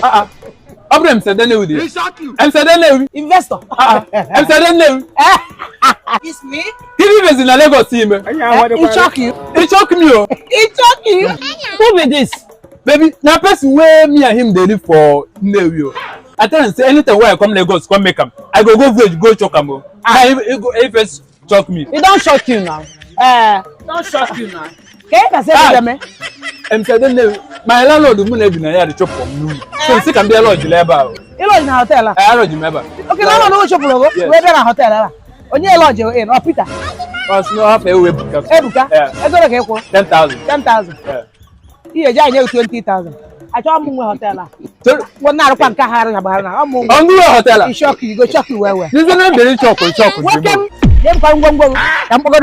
Ah, ah. Ọ bụrụ MC Adennewi dị. MC Adennewi. Investor. Ah, ah. MC Adennewi. It's me. Kedu ibezi na Lagos ime? E shock you. E shock me o. E shock you. Who be this? Baby, na person wey me and him dey live for Nnewi o. I tell am say anytime wey I come Lagos come make am, I go go village go chop am o. Na he go he first chop me. E don shock you now. Eh, don shock you now. Ka ị kasị ebe me? MC Adennewi, my landlord mụ na ebi na ya dey chop from noon. So nsị ka m bịa lodge ebe a o. Ị lodge na hotel a? Eh, lodge m ebe a. Okay, landlord o chọpụrụ go Yes. wee bịa na hotel a. Onye lodge in ọ Peter? Ọ sị na ọ hapụ ewu Ebuka. Ebuka? Yeah. Ego ole ka ị kwụrụ? 10,000. 10,000. Yeah. Ihe eji anyị nye 20,000. Achọghị m nwe hotel a. So, Ngwa na-arụkwa nke ha arụ na gbara na ọ mụ ọ ndị nwe hotel a? E shock you, go shock you well well. N'ezie na mbere chọkụ chọkụ. Nwoke m, nye m kwa ngwongwo m ka m kpọgoro.